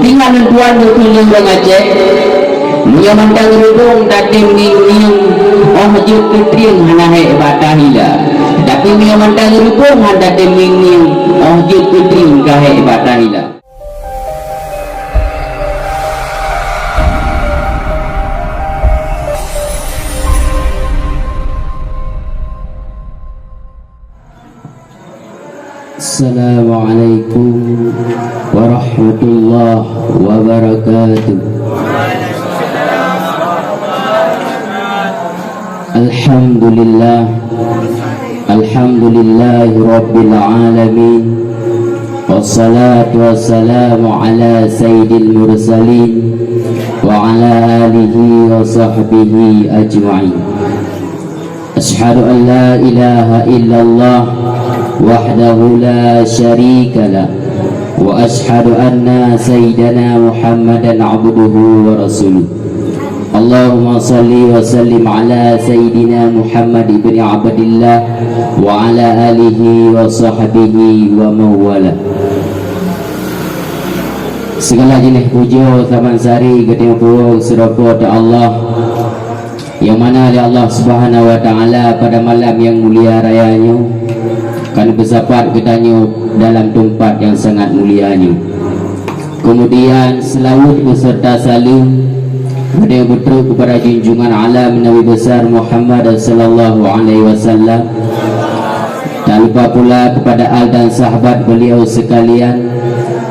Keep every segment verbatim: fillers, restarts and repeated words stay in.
Tinggai lôn tuan, lôn tuan ureueng Aceh, meunyoe mantong reubong tatem ngieng-ngieng, 'oh jeuet keu trieng hana hék bak tahila. Tapi meunyoe mantong reubong han tatem ngieng-ngieng, 'oh jeuet keu trieng ka hék bak tahila. Assalamualaikum warahmatullahi wabarakatuh. Alhamdulillah. Alhamdulillahi rabbil alamin. Wassalatu wassalamu ala sayyidil mursalin wa ala alihi wa sahbihi ajma'in. Asyhadu an la ilaha illallah wahdahu la syarika lah, wa asyhadu anna sayyidana Muhammadan abduhu wa rasuluh. Allahumma salli wa sallim ala sayyidina Muhammad ibni Abdillah wa ala alihi wa sahbihi wa mawala. Segala jeuneh pujoe saban sari geutanyoe puwoe sidroe Po teu Allah, nyang mana lé Allah Subhanahu wa Taala pada malam nyang mulia raya nyoe ka neupeusapat geutanyoe dalam teumpat nyang sangat mulia nyoe. Keumudian, seulaweuet beuseurta saleuem geutanyoe beutrok keupada junjungan alam Nabi Besar Muhammad sallallahu alaihi wasallam. Tak lupa pula kepada al dan sahabat beliau sekalian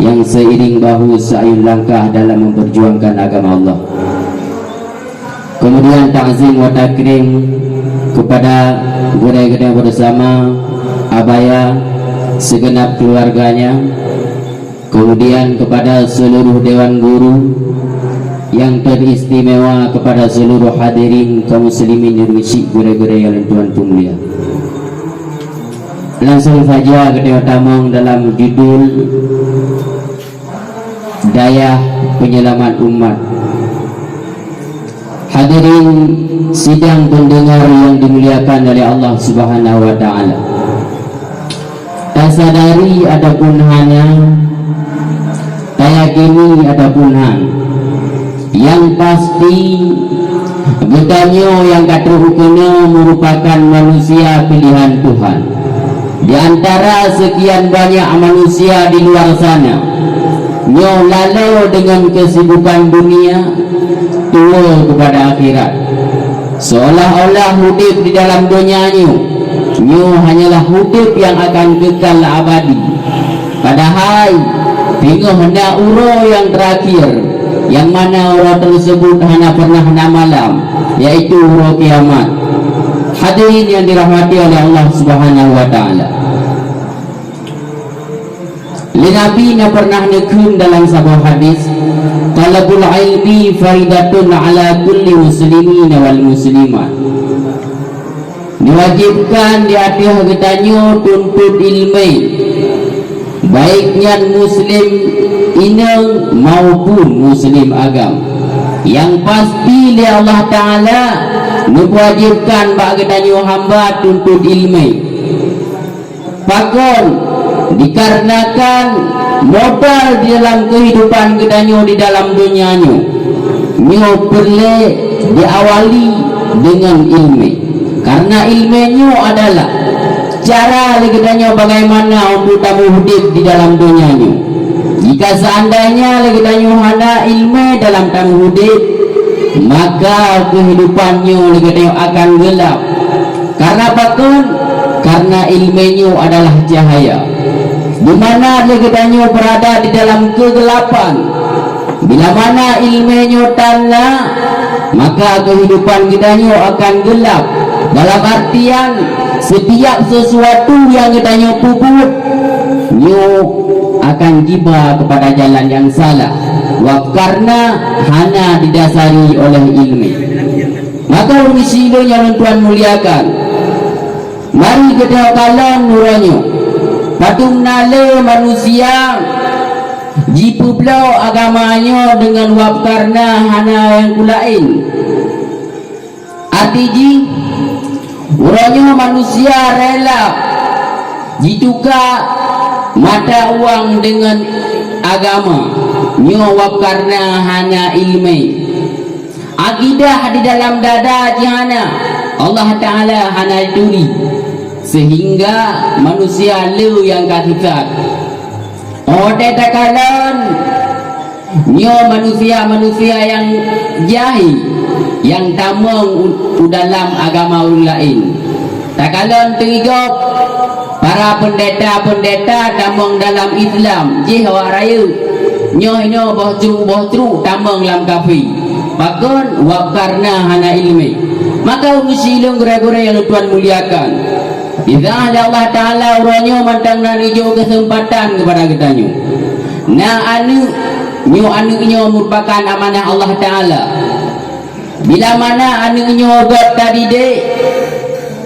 yang seiring bahu seayun langkah dalam memperjuangkan agama Allah. Keumudian takzim wa takrim keupada gurée-gurée bersama, abaya, segenap keluarganya, keumudian keupada seuluruh dewan guru, nyang teuistimewa keupada seuluruh hadirin kaum muslimin nyang meusyik gurée-gurée nyang lôn tuan peumulia. Langsung saja geutanyoe tamong dalam judul Dayah Penyelamat Umat. Hadirin sidang pendengar yang dimuliakan oleh Allah Subhanahu wa Taala. Tasadari ataupun hana, tayakini ataupun han, nyang pasti geutanyoe nyang ka trok keunoe merupakan manusia pilihan Tuhan. Di antara sekian banyak manusia di luar sana, nyoe lalo deungon kesibukan dunia, tuwoe keupada akhirat. Seolah-olah udeb di dalam donya nyoe, nyoe hanyalah udeb nyang akan kekal abadi. Padahai, teungoh na uroe nyang teurakhir, nyang mana uroe teuseubut hana pernah na malam, yaitu uroe kiamat. Hadirin nyang dirahmati oleh Allah Subhanahu wa Taala. Lé Nabi na pernah neukheun dalam saboh hadis, "Thalabul ilmi faridatun ala kulli muslimin wal muslimat." Diwajibkan di ateueh geutanyoe tuntot ileumé, baik nyan muslim inong maupun muslim agam. Nyang pasti lé Allah Taala neuwajibkan bak geutanyoe hamba tuntot ileumé. Pakon? Dikarenakan modal di dalam keuhidupan geutanyoe di dalam donya nyoe, nyoe peureulée diawali deungon ileumé. Karena ileumé nyoe adalah cara lé geutanyoe bagaimana untuk tamuhudeb di dalam donya nyoe. Jika seandainya lé geutanyoe hana ileumé dalam tamuhudeb, maka keuhidupan nyoe lé geutanyoe akan geulap. Karena pakon? Karena ileumé nyoe adalah cahaya. Di mana lé geutanyoe berada di dalam kegelapan, bila mana ileumé nyoe tan na, maka keuhidupan geutanyoe akan geulap. Dalam artian, setiap sesuatu nyang geutanyoe peubuet, nyoe akan jiba keupada jalan nyang salah, wab karena hana didasari oleh ileumé. Maka ureuëng sidroe nyang lôn tuan muliakan, mari geutanyoe kalon uroe nyoe, padum na lé manusia jipeubloe agama nyoe deungon wab karena hana nyang keu laén. Arti jih, uroe nyoe manusia rela jituka mata uang deungon agama. Nyoe wab karna hana iéleumé. Akidah di dalam dada jih hana, Allah Ta'ala hana turi, sehingga manusia le nyang ka sesat. Óh watée takalon nyoe manusia-manusia nyang jahé, nyang tamong u, u dalam agama ureuëng laén. Takalon teungoh gob, para peundeta-peundeta tamong dalam Islam, jih awak rayeuk. Nyoe-nyoe boh cruek-boh cruek tamong lam kafé. Pakon? Wab karna hana iéleumé. Maka ureuëng silueng gurée-gurée nyang lôn tuan muliakan, di saát lé Allah Ta'ala uroe nyoe mantong na neujok keuseumpatan keupada geutanyoe. Na aneuëk, nyoe aneuëk nyoe meurupakan amanah Allah Ta'ala. Bila mana aneuëk nyoe göt tadidik,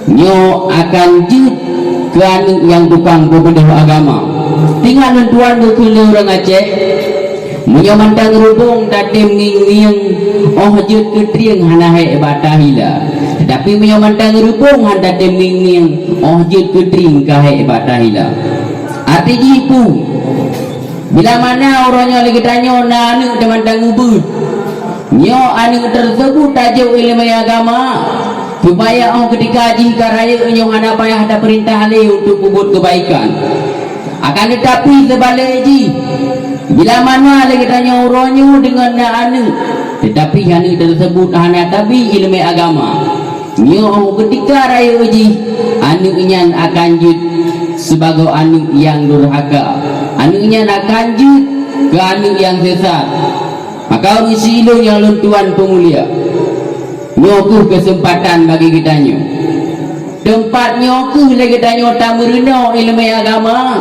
nyoe akan jeuet keu aneuëk nyang tukang peubeudôh agama. Tingat lôn tuan geukheun lé ureuëng Aceh, meunyoe mantong reubong tatem ngieng-ngieng, óh jeuet keu trieng hana hék bak tahila. Teutapi meunyoe mantong reubong han tatem ngieng-ngieng, óh jeuet keu trieng ka hék bak tahila. Arti jih peue? Bila mana uroe nyoe lé geutanyoe na aneuëk teumantong ubeuet, nyoe aneuëk teuseubut tajok iéleumé agama, supaya óh keutika jih ka rayeuk nyoe hana payah tapeurintah lé untuk peubuet keubaikan. Akan teutapi seubalek jih, bila mana lé geutanyoe uroe nyoe deungon na aneuëk, teutapi aneuëk teuseubut hana tabi iéleumé agama, nyoe óh keutika rayeuk jih, aneuëk nyan akan jeuet sibagoe aneuëk nyang durhaka. Aneuëk nyan akan jeuet keu aneuëk nyang sesat. Maka ureuëng silueng nyang lôn tuan peumulia, nyoe kheueh keuseumpatan bagi geutanyoe. Teumpat nyoe kheueh lé geutanyoe tameurunoe iéleumé agama,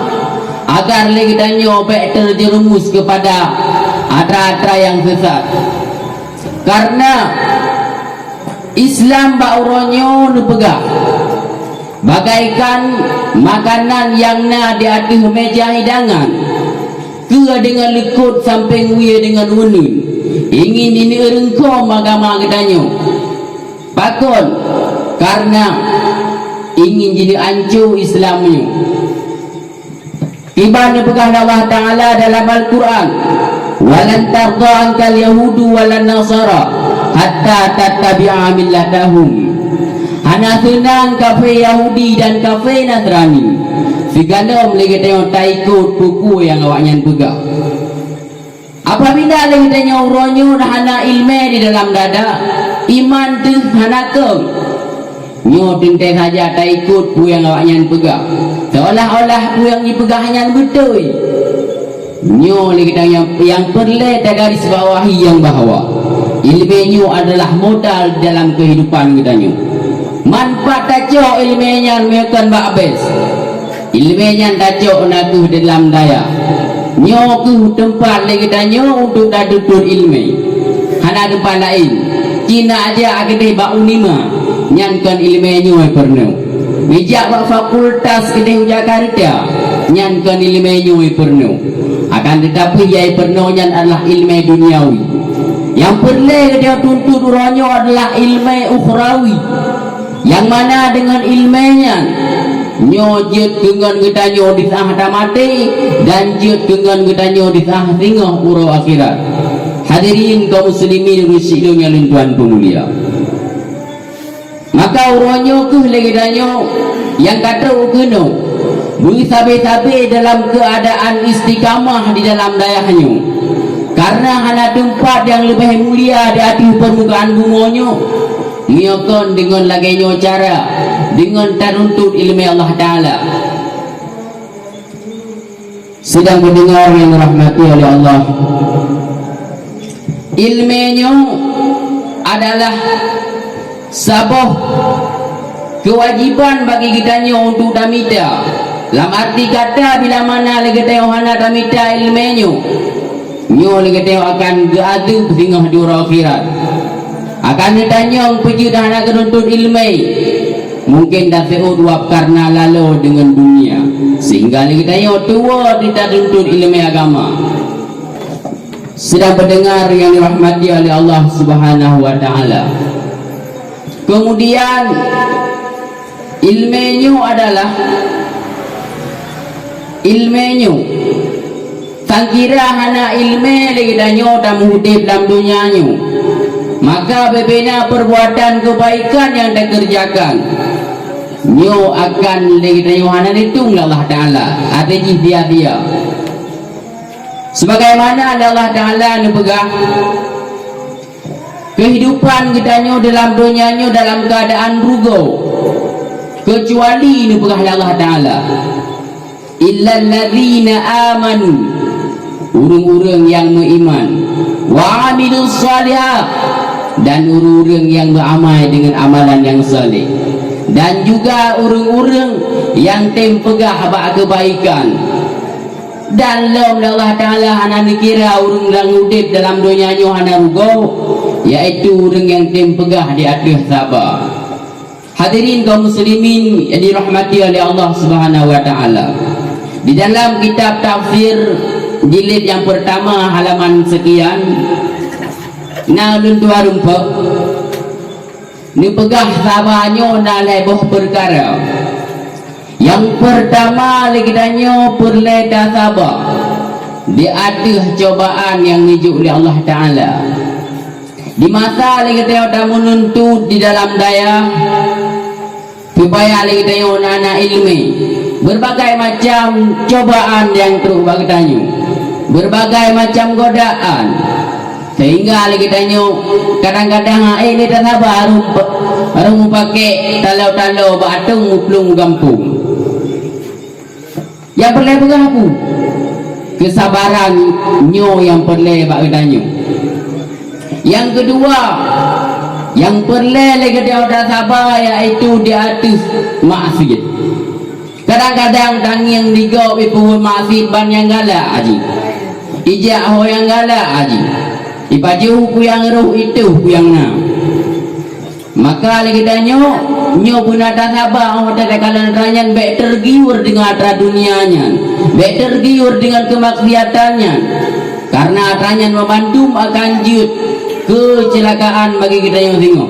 agar lé geutanyoe bék teujeureumus keupada atra-atra nyang sesat. Kareuna Islam bak uroe nyoe neupeugah, bagaikan makanan nyang na di ateueh meuja hidangan, keue deungon leukot sampéng wie deungon uneuen, ingin jineu reungkôm agama geutanyoe. Pakon? Kareuna ingin jineu anco Islam nyoe. Kiban neupeugah lé Allah Ta'ala dalam Al-Quran, "Walan tarda ankal yahudu walan nasara hatta tattabi'a millatahum." Hana seunang kafé Yahudi dan kafé Nasrani, sigohlom lé geutanyoe taikot peue-peue nyang awaknyan peugah. Apabila lé geutanyoe uroe nyoe hana iéleumé di dalam dada, iman teuh hana keu, nyoe teuntée saja taikot peue nyang awaknyan peugah, seolah-olah peue nyang jipeugah nyan beutôi. Nyoe lé geutanyoe nyang, nyang peureulée tagaris bawahi nyang bahwa iéleumé nyoe adalah modal dalam keuhidupan geutanyoe. Man pat tacok iéleumé nyan meunyoe kon bak abéh, iéleumé nyan tacok na kheueh dalam dayah. Nyoe kheueh teumpat lé geutanyoe untuk tatuntut iéleumé. Hana teumpat laén. Ci na jak keudeh bak Unima, nyan kon iéleumé nyoe peurunoe. Meujak bak fakultas keudeh u Jakarta, nyan kon iéleumé nyoe peurunoe. Akan teutapi nyang peurunoe nyan adalah iéleumé duniawi. Nyang peureulée geutanyoe tuntut uroe nyoe adalah iéleumé ukhrawi. Nyang mana deungon iéleumé nyan, nyoe jeuet keu ngon geutanyoe di saát tamaté dan jeuet keu ngon geutanyoe di saát singoh uroe akhirat. Hadirin kaum muslimin ureuëng silueng nyang lôn tuan peumulia. Maka uroe nyoe kheueh lé geutanyoe nyang ka trok keunoe, beusabe-sabe dalam keuadaan istiqamah di dalam dayah nyoe. Kareuna hana teumpat nyang leubeh mulia di ateueh peurmukaan bumoe nyoe, meunyoe kon deungon lagée nyoe cara, deungon tanuntut iéleumé Allah Ta'ala. Sidang peudeungoe nyang dirahmati oleh Allah, iéleumé nyoe adalah saboh keuwajéban bagi geutanyoe untuk tamita. Lam arti kata, bila mana lé geutanyoe hana tamita iéleumé nyoe, nyoe lé geutanyoe akan geuadeueb singoh di uroe akhirat. Akan neutanyong peue jeuet hana geutuntut iéleumé. Mungken taseuôt wab kareuna laloe deungon dunia, sehingga lé geutanyoe tuwoe di tatuntut iéleumé agama. Sidang peudeungoe nyang dirahmati oleh Allah Subhanahu wa Ta'ala. Keumudian, iéleumé nyoe adalah, iéleumé nyoe Sangkira hana iéleumé lé geutanyoe tameuudeb lam donya nyoe, maka bubena peurbuatan keubaikan nyang takeureujakan nyoe akan lé geutanyoe hana neutueng lé Allah Taala, até jih sia-sia. Sebagaimana lé Allah Taala neupeugah, keuhidupan geutanyoe dalam donya nyoe dalam keuadaan rugoe, keucuali neupeugah lé Allah Taala, "Illalladzina amanu," ureuëng-ureuëng nyang meuiman, "wa amilus shalihat," dan ureuëng-ureuëng nyang meuamai deungon amalan nyang saleh, dan juga ureuëng-ureuëng nyang tem peugah bak keubaikan. Dan lom lé Allah Taala hana neukira ureuëng nyang udeb dalam donya nyoe hana rugoe, yaitu ureuëng nyang tem peugah di ateueh saba. Hadirin kaum muslimin yang dirahmati oleh Allah Subhanahu wa Taala. Di dalam kitab tafsir jilid yang pertama halaman sekian, na ulôn tuan rumpok, neupeugah saba nyoe na lhée boh peukara. Nyang peurtama lé geutanyoe peureulée tasaba di ateueh cobaan nyang neujok lé Allah Taala. Di masa lé geutanyoe tameununtut di dalam dayah, supaya lé geutanyoe na, na iéleumé, beureubagai macam cobaan nyang trok bak geutanyoe, beureubagai macam godaan, sehingga lé geutanyoe kadang-kadang hana lé tasaba, harôh pe-, harôh mupakek taloe-taloe bak ateueng muplueng u gampông. Nyang peureulée peugah peue? Keusabaran nyoe nyang peureulée bak geutanyoe. Nyang keudua, nyang peureulée lé geutanyoe tasaba, yaitu di ateueh maksiet. Kadang-kadang tangieng di gob ipeubuet maksiet ban nyang galak jih. Ijak ho nyang galak jih. Ipajoh peue nyang roh, itoh peue nyang na. Maka lé geutanyoe, nyoe beuna tasaba óh takalon atra nyan bék teugiur deungon atra dunia nyan, bék teugiur deungon keumaksiatan nyan. Kareuna atra nyan banmandum akan jeuet keuceulakaan bagi geutanyoe singoh.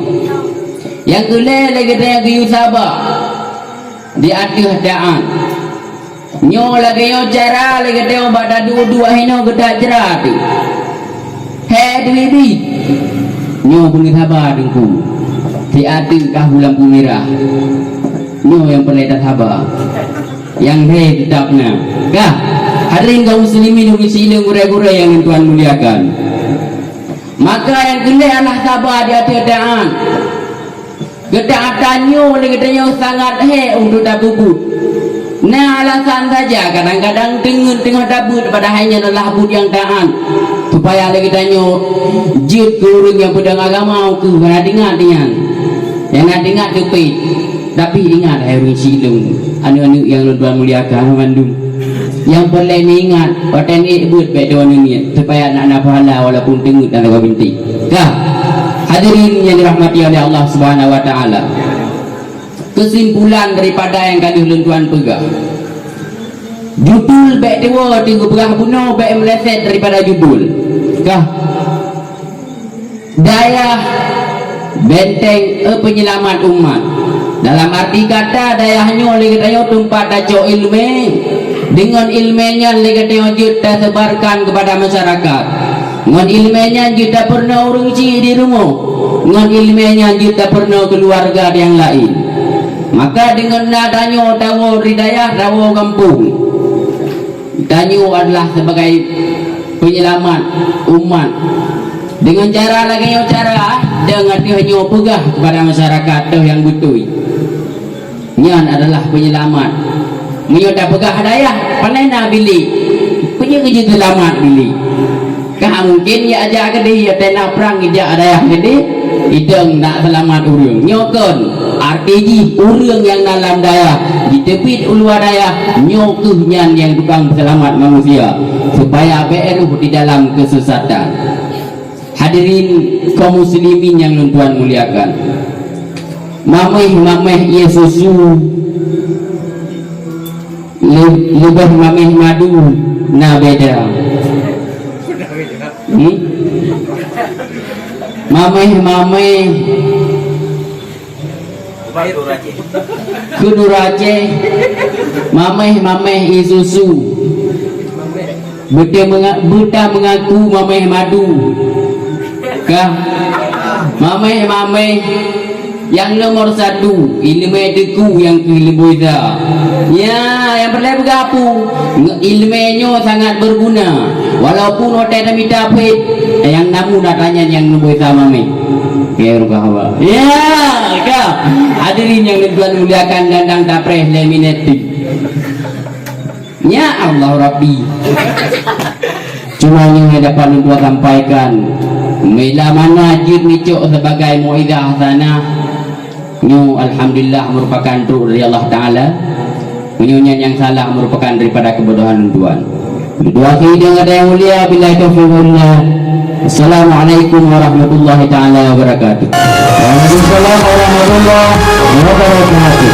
Nyang keulhée lé geutanyoe geuyue saba di ateueh taát. Nyoe lagée nyoe cara lé geutanyoe bak taduek-duek hinoe geutak jra teuh. Hé Teungku bibi, nyoe beuneueh saba Teungku. Siat teuh kah u lampu mirah. Nyoe nyang peureulée tasaba. Nyang hé teutap na. Kah, hadirin kaum muslimin, ureuëng sileung, gurée-gurée nyang lôn tuan muliakan. Maka nyang keulhée alah saba di ateueh taát. Geutanyoe lé geutanyoe sangat hék untuk tapeubuet. Na alasan saja, kadang-kadang teungeut teungoh tabeuet, padahai nyan adalah buet nyang taát. Supaya lé geutanyoe jeuet keu ureuëng nyang peudong agama, ukeue hana teuingat nyan. Nyang na teuingat teupét. Tapi ingat, hai ureuëng sileung, aneuëk-aneuëk nyang lôn tuan muliakan mandum. Nyang peureulée neuingat, watée niet beuet bék droeneuh niet, supaya na, na pahala walaupun teungeut dan lagoe binti. Ka, hadirin nyang dirahmati oleh Allah Subhanahu wa Taala. Keusimpulan daripada nyang ka lheueh lôn tuan peugah. Judul bék tuwoe teuh geupeugah bunoe bék meuleset daripada judul. Ka. Dayah benteng, eh, penyelamat umat. Dalam arti kata, dayah nyoe lé geutanyoe teumpat tacok iéleumé, deungon iéleumé nyan lé geutanyoe jeuet tasebarkan keupada masyarakat. Ngon iéleumé nyan jeuet tapeurunoe ureuëng chik di rumoh, ngon iéleumé nyan jeuet tapeurunoe keuluwarga nyang laén. Maka deungon na tanyoe tawoe di dayah, tawoe gampông. Tanyoe adalah sebagai penyelamat umat. Deungon cara lagée nyoe cara, deungon ateueh nyoe peugah keupada masyarakat toh nyang beutôi. Nyan adalah penyelamat. Meunyoe tapeugah dayah, panai na bilék. Peue nyang keuh jeuet seulamat bilék. Ka mungken jak-jak keudeh, ya tena prang jak dayah keudeh, idong nak seulamat ureuëng. Nyoe kon, arti jih ureuëng nyang na lam dayah, jiteubiet u luwa dayah, nyoe kheueh nyan nyang tukang peuseulamat manusia, supaya bék rôh di dalam keusesatan. Hadirin kaum muslimin nyang lôn tuan muliakan. Maméh-maméh ié susu le-, leubeh maméh madu na beda. Hmm? Maméh-maméh keudroe Aceh, maméh-maméh ié susu. Beutah menga-, beutah mengaku mameh madu. Kah? Mameh-mameh nyang nomor satu, ileumèe teuku nyang keu Nabi Isa. Ya, nyang peureulèe beugah pu, nge-, ileumèe nyoe sangat beuguna. Walaupun watèe tamita phét, nyang namu na tanya nyang Nabi Isa mameh. Oke, rukah awak. Ya, kah? Hadirin nyang Tuhan muliakan dan dang tapreh lé minèt. Ya Allah Rabbi. Cuma nyang dapat lôn tuan sampaikan, bila mana jeuet neucok sebagai mau'izah hasanah, nyoe alhamdulillah merupakan trok dari Allah Taala. Meunyoe nyan nyang salah merupakan daripada kebodohan lôn tuan. Dua kali dengan yang mulia, billahi taufiq wal hidayah. Assalamualaikum warahmatullahi taala wabarakatuh. Waalaikumsalam warahmatullahi wabarakatuh.